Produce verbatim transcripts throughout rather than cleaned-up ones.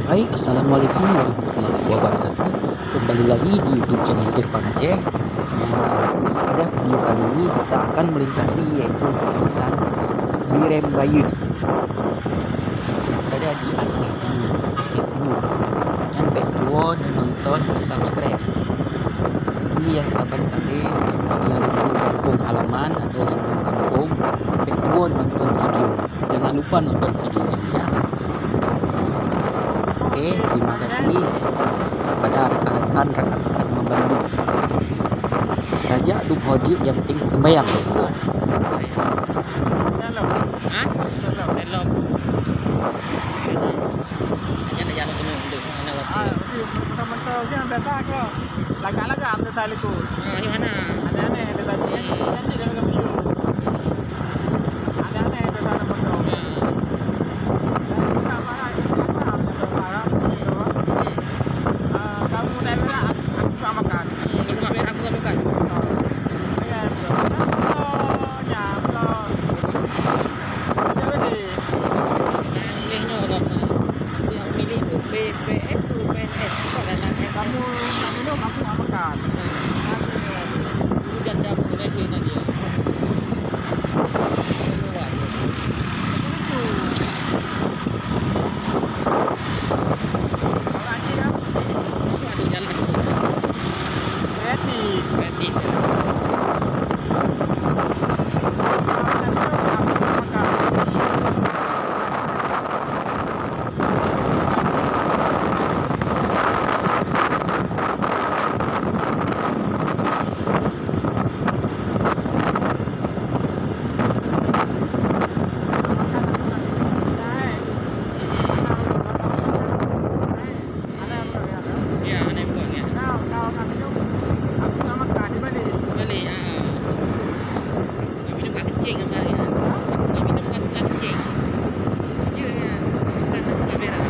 Hai, assalamualaikum warahmatullahi wabarakatuh. Kembali lagi di YouTube channel Irfan Aceh. Nah, pada video kali ini kita akan melintasi yaitu Kecamatan Birembayeuen yang berada di Aceh Timur, Aceh Timur. Nyan bèk tuwo neunonton, subscribe. Bagi nyang saban sabe, bagi nyang rindu kampung halaman atau rindu kampung, bèk tuwo nonton video. Jangan lupa nonton video ini ya. Oke, terima kasih kepada rekan-rekan, rekan-rekan membantu. Tajak dup ho jeuet, yang penting sembahyang. Hah? Belok. Hanya nak jalan kena, kena, kena waktu. Ah, tapi mantau-mantau je biasa ke. Lagak-lagak biasa liku. Ah, di mana? Aneh-aneh biasa ni. Janji dah lagak video. Aneh-aneh biasa nak mantau. Ah. Dan kita marah, kita marah, kita marah, kita marah. Ah, kamu dah berak, aku, aku tak makan. Hmm, kamu tak berak, aku tak makan. Ah. Ya, betul. Oh, ya, betul. Jadi, Nang leh nyoe lom na. Nanti aku milik tu, P P S tu, P N S. Bukan dah nak Kamu nak minum, aku nak makan. Hujan dah mulai beli tadi ya. Keluar je. Aku lucu. Orang ni dah. Itu ada jalan tu. Kreatif. Kreatif ya. Ya, hana buka ya. Balik, ha. Minum kat kencing apa ya? Minum kat, kat kencing. Ya, ya. Bukan, bukan berak. Ha. Ya.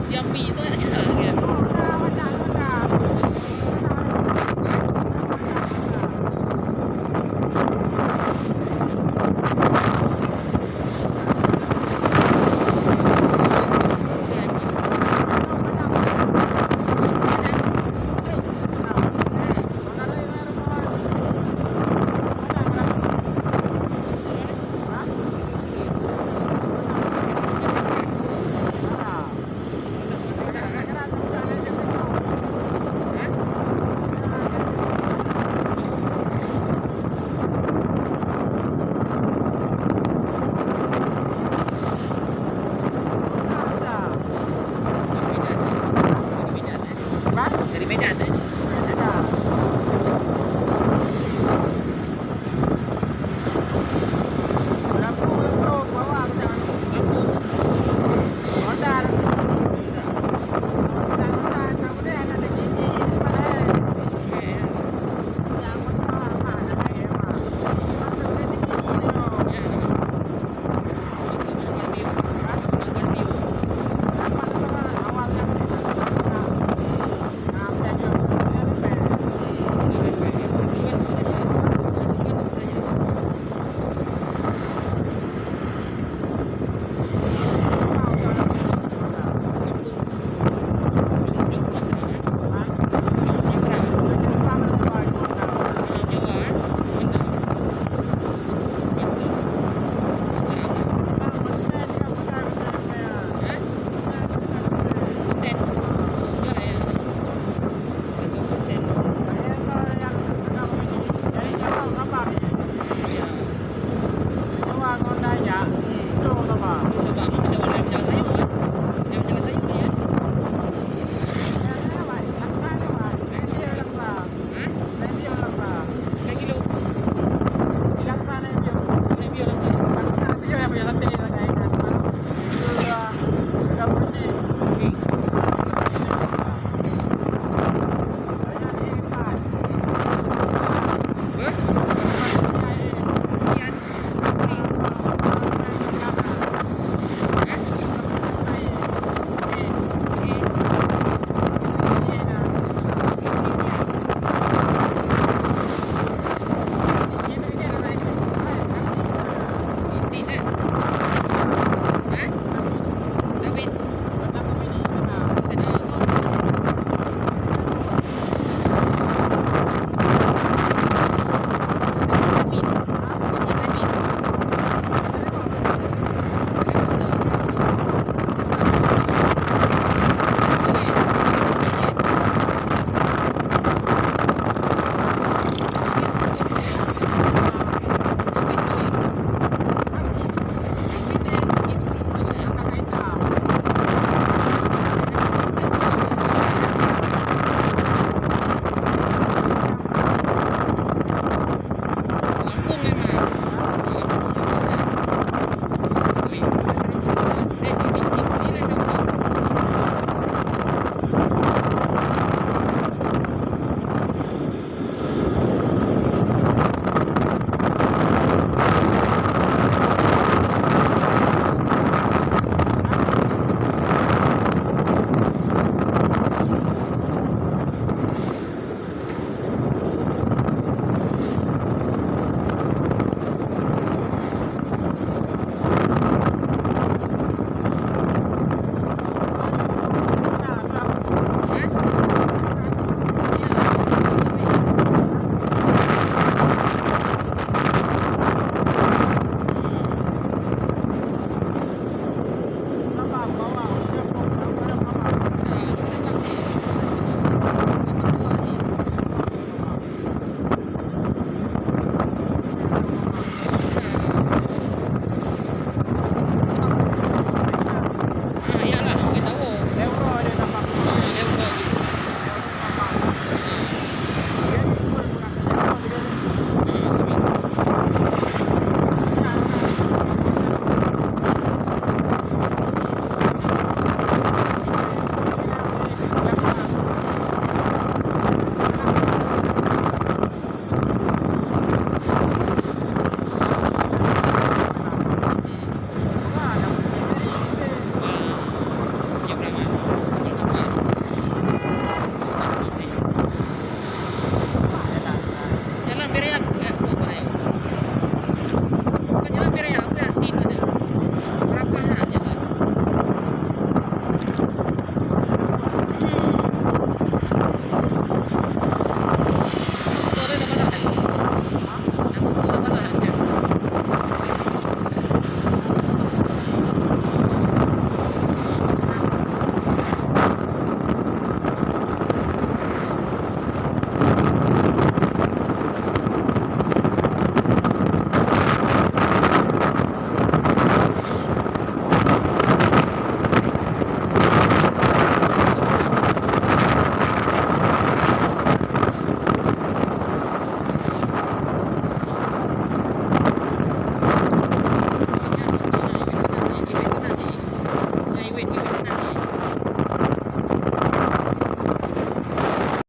Ya, betul, yang betul. Dari Medan, eh?